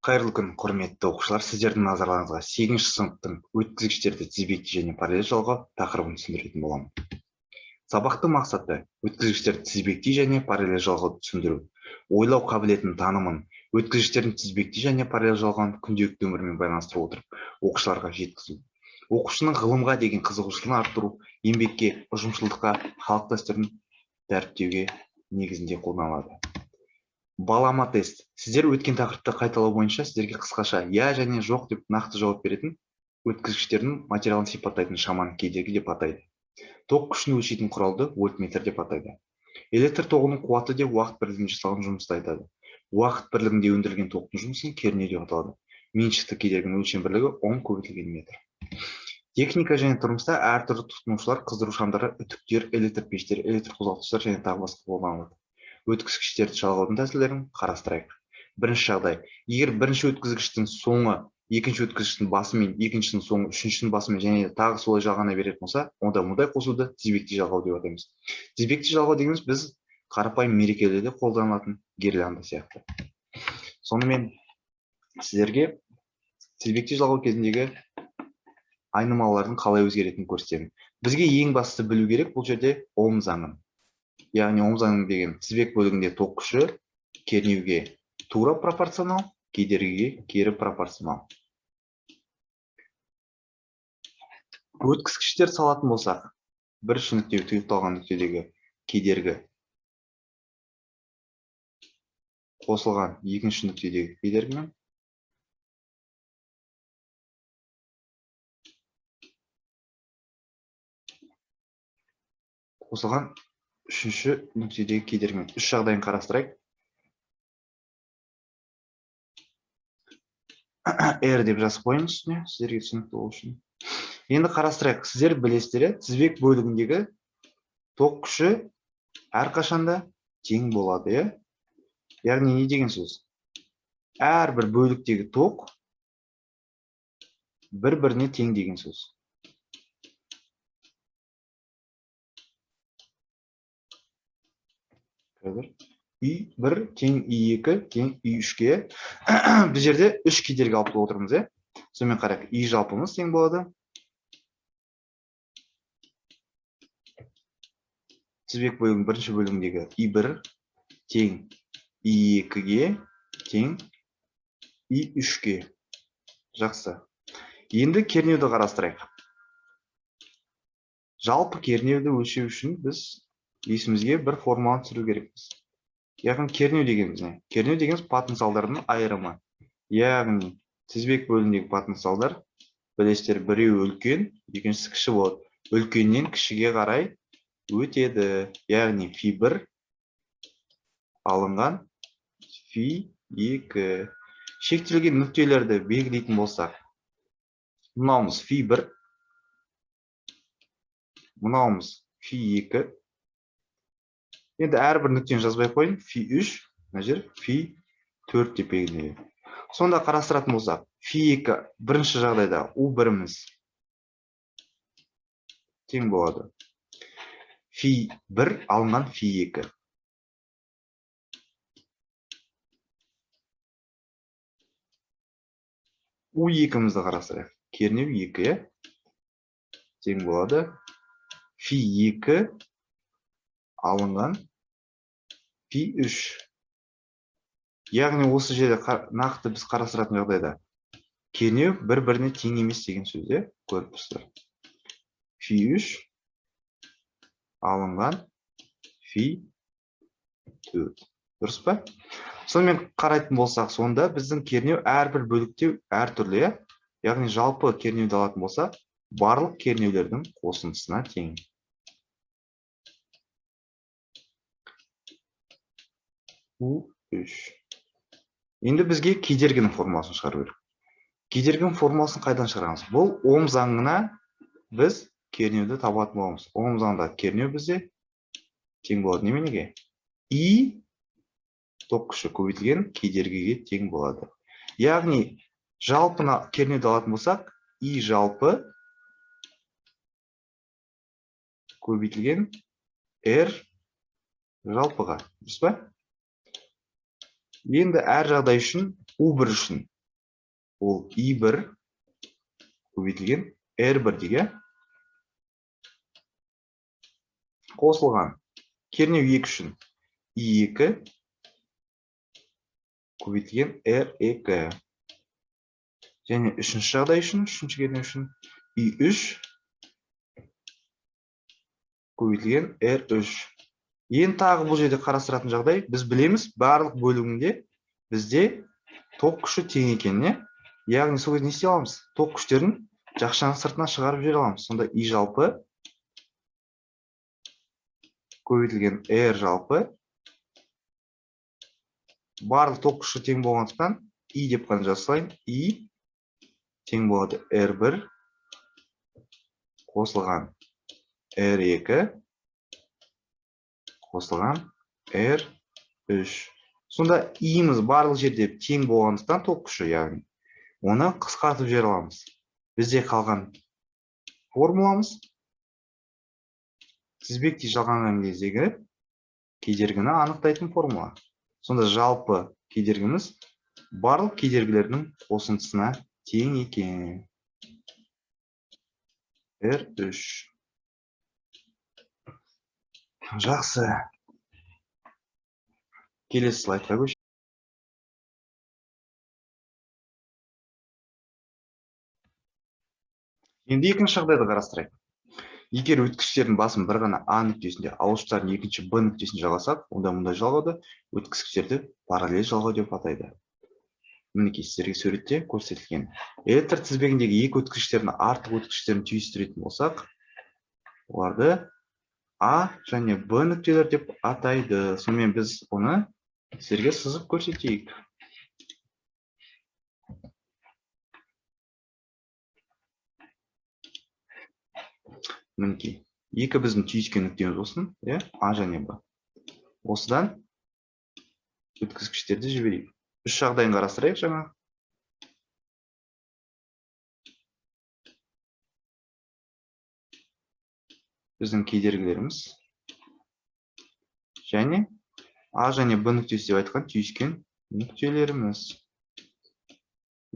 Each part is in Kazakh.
Қайырлы күн, құрметті оқушылар! Сіздердің назарларыңызға 8-ші сыныптың өткізгіштерді тізбекті және параллель жалғау тақырыбын түсіндіретін боламын. Сабақтың мақсаты: өткізгіштерді тізбекті және параллель жалғауды түсіндіру, ойлау қабілетін, танымын, өткізгіштердің тізбекті және параллель жалғауын күнделікті өмірмен байланыстыра отырып, оқушыларға жеткізу, оқушының ғылымға деген қызығушылығын арттыру, еңбекке, ұжымшылдыққа, халық дәстүрін дәріптеуге негізінде қолданылады. Балама тест. Сіздер өткен тақырыпты қайталау бойынша сіздерге қысқаша «иә» және «жоқ» деп нақты жауап беретін, өткізгіштердің материалын сипаттайтын шаманы кедергі деп атайды. Ток күшін өлшейтін құралды вольтметр деп атайды. Электр тоғының қуаты деп уақыт бірлігінде жасалған жұмысты айтады. Уақыт бірлігінде өндірілген токтың жұмысын кернеу деп аталады. Меншікті кедергінің өлшем бірлігі ом көбейтілген метр. Техника және тұрмыста әртүрлі тұтынушылар қыздыру шамдары, үтіктер, электр пештер, электр қозғалтқыштар және тағы басқа қолданылады. Өткізгіштерді жалғаудың тәсілдерін қарастырайық. Бірінші жағдай: егер бірінші өткізгіштің соңы екінші өткізгіштің басымен, екіншінің соңы үшіншінің басымен және тағы солай жалғана беретін болса, онда мұндай қосуды тізбекті жалғау деп атаймыз. Тізбекті жалғау дегеніміз біз қарапайым мерекелерде қолданылатын гирлянда сияқты. Сонымен, сіздерге тізбекті жалғау кезіндегі айнымалылардың қалай өзгеретінін көрсетемін. Бізге ең бастысы білу керек бұл жерде Ом заңын. Яғни Ом заңы деген: тізбек бөлігінде ток күші кернеуге тура пропорционал, кедергіге кері пропорционал. Өткізгіштер салатын болсақ, бірінші нүкте тұйықталған нүктедегі кедергі қосылған екінші нүктедегі кедергімен қосылған үшінші нүктедегі кедергімен. Үш жағдайын қарастырайық. R деп жазып қояйын үстіне, сіздерге түсінікті болу үшін. Енді қарастырайық. Сіздер білесіздер, иә, тізбек бөлігіндегі ток күші әрқашанда тең болады, иә? Яғни не деген сөз? Әрбір бөліктегі ток бір-біріне тең деген сөз. Қазір I1 тең I2 тең I3-ке. Бұл жерде үш кедергі алып отырмыз, иә? Сонымен, қарайық, I жалпымыз тең болады тізбек бөлігінің бірінші бөлігіндегі I1 тең I2-ге тең I3-ке. Жақсы. Енді кернеуді қарастырайық. Жалпы кернеуді өлшеу үшін біз есімізге бір формуланы түсіру керекпіз. Яғни кернеу дегеніміз не? Кернеу дегеніміз потенциалдардың айырымы. Яғни тізбек бөлігіндегі потенциалдар, білесіздер, біреуі үлкен, екіншісі кіші болады. Үлкеннен кішіге қарай өтеді. Яғни фи 1 алынған фи 2. Шектелген нүктелерді белгілейтін болсақ, мынауымыз фи 1, мынауымыз фи 2. Енді әрбір нүктені жазбай ақ қояйын. Фи 3, мына жер фи 4 деп белгіленеді. Сонда қарастыратын болсақ, фи 2 бірінші жағдайда у біріміз тең болады фи 1 алынған фи 2. У екімізді қарастырайық. Кернеу 2, иә? Тең болады фи 2 алынған фи 3. Яғни осы жерде нақты біз қарастыратын жағдайда кернеу бір біріне тең емес деген сөз, иә, көріп тұрсыздар. Фи 3 алынған фи 4. Дұрыс па? Сонымен, қарайтын болсақ, сонда біздің кернеу әрбір бөлікте әртүрлі, иә? Яғни жалпы кернеуді алатын болсақ, барлық кернеулердің қосындысына тең. У3. Енді бізге кедергінің формуласын шығару керек. Кедергінің формуласын қайдан шығарамыз? Бұл Ом заңына біз кернеуді табатын боламыз. Ом заңында кернеу бізде тең болады неменеге? И ток күші көбейтілген кедергіге тең болады. Яғни жалпыны кернеуді алатын болсақ, И жалпы көбейтілген R жалпыға. Дұрыс па? Енді әр жағдай үшін, U1 үшін Ол I1 көбейтілген R1 дейік, қосылған кернеу 2 үшін I2 көбейтілген R2. Және үшінші жағдай үшін, үшінші кернеу үшін I3 көбейтілген R3. Енді тағы бұл жерде қарастыратын жағдай, біз білеміз, барлық бөлігінде бізде ток күші тең екенін, яғни сол кезде не істей аламыз? Ток күштерін жақшаның сыртына шығарып жібере аламыз. Сонда I жалпы көбейтілген R жалпы, барлық ток күші тең болғандықтан I деп қана жазсайын, I тең болады R1 қосылған R2 қосылған R3. Сонда I-іміз барлық жерде тең болғандықтан ток күші, яғни оны қысқартып жібере аламыз. Бізде қалған формуламыз тізбектей жалғанған кездегі кедергіні анықтайтын формула. Сонда жалпы кедергіміз барлық кедергілердің қосындысына тең екен. R3. Жақсы. Келесі слайдқа көшейік. Енді екінші жағдайды қарастырайық. Егер өткізгіштердің басын бір ғана А нүктесінде, ал ұштарын екінші Б нүктесінде жалғасақ, онда мұндай жалғауды өткізгіштерді параллель жалғау деп атайды. Мінекей сіздерге суретте көрсетілген. Электр тізбегіндегі екі өткізгіштердің артық өткізгіштерін түйістіретін болсақ, оларды А және Б нүктелер деп атайды. Сонымен біз оны сіздерге сызып көрсетейік. Мінекей, екі біздің түйіскен нүктеміз болсын, иә, А және Б. Осыдан өткізгіштерді жіберейік. Үш жағдайын қарастырайық жаңа. Біздің кедергілеріміз және А және Б нүктесі деп айтқан түйіскен нүктелеріміз.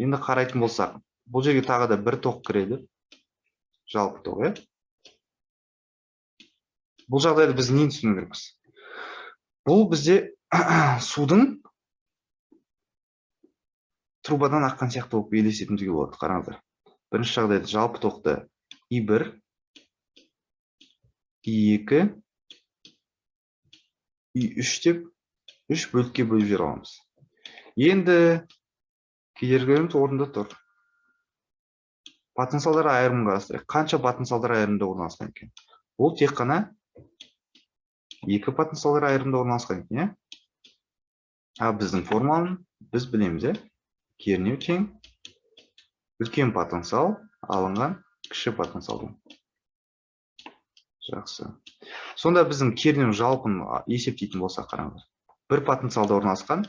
Енді қарайтын болсақ, бұл жерге тағы да бір тоқ кіреді. Жалпы тоқ, иә. Бұл жағдайда біз нені түсіну керекпіз? Бұл бізде судың трубадан аққан сияқты болып елестетуімізге болады. Қараңыздар. Бірінші жағдайда жалпы тоқты I1, I2, I3 деп үш бөлікке бөліп жібере аламыз. Енді кедергілеріміз орнында тұр. Потенциалдар айырымын қарастырайық. Қанша потенциалдар айырымында орналасқан екен? Бұл тек қана екі потенциалдар айырымында орналасқан екен, иә? А біздің формуланы біз білеміз, иә? Кернеу тең үлкен потенциал алынған кіші потенциалдан. Жақсы. Сонда біздің кернеу жалпын есептейтін болсақ, қараңыздар. Бір потенциалда орналасқан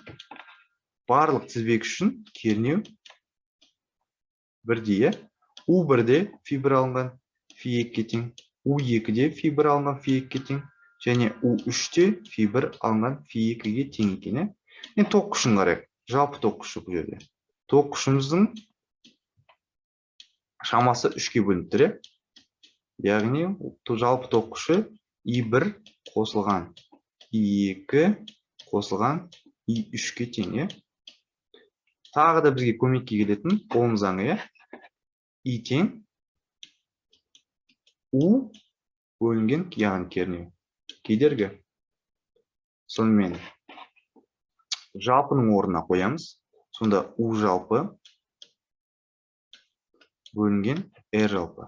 барлық тізбек үшін кернеу бірдей, иә? U1-де фи 1 алынған фи 2-ге тең, U2-де фи 1 алынған фи 2-ге тең, және U3-те фи 1 алынған фи 2-ге тең екен, иә? Енді ток күшін қарайық. Жалпы ток күші бұл жерде. Ток күшіміздің шамасы 3-ке бөлініп тұр, иә? Яғни жалпы ток күші I1 қосылған I2 қосылған I3-ке тең, иә? Тағы да бізге көмекке келетін Ом заңы, иә? I тең U бөлінген, яғни кернеу, кедергі. Сонымен жалпының орнына қоямыз. Сонда U жалпы бөлінген R жалпы.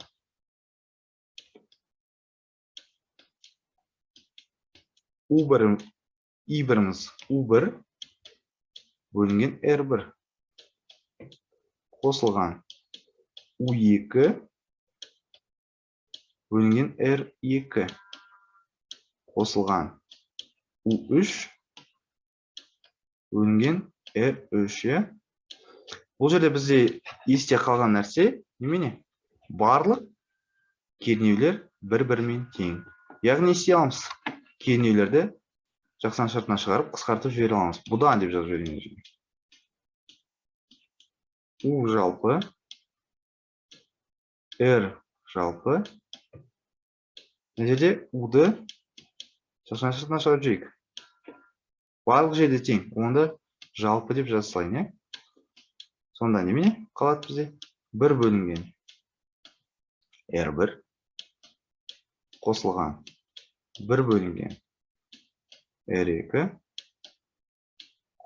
U1, I1-іміз U1 бөлінген R1 қосылған U2 бөлінген R2 қосылған U3 бөлінген R3, иә? Бұл жерде бізде есте қалған нәрсе немене? Барлық кернеулер бір-бірімен тең. Яғни не істей аламыз? Кернеулерді жақшаның сыртына шығарып, қысқартып жібере аламыз. Бұдан деп жазып жіберейін. У жалпы, R жалпы. Мына жерде U-ды сыртына шығарып жіберейік. Барлық жерде тең. Онда жалпы деп жаза салайын, иә. Сонда немене қалады бізде? Бір бөлінген R1 қосылған бір бөлінген R2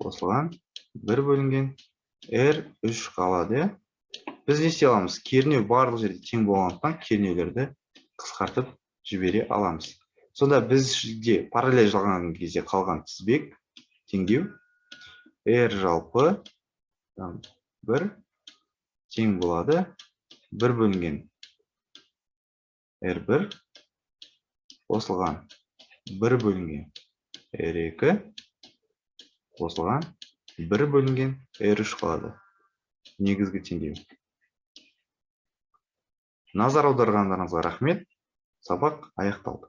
қосылған бір бөлінген R3 қалады, иә. Біз не істей аламыз? Кернеу барлық жерде тең болғандықтан, кернеулерді қысқартып жібере аламыз. Сонда бізде параллель жалғанған кезде қалған тізбек теңдеу R жалпы бір тең болады бір бөлінген R1 қосылған бір бөлінген R2 қосылған бір бөлінген R3 қалады негізгі теңдеу. Назар аударғандарыңызға рахмет, сабақ аяқталды.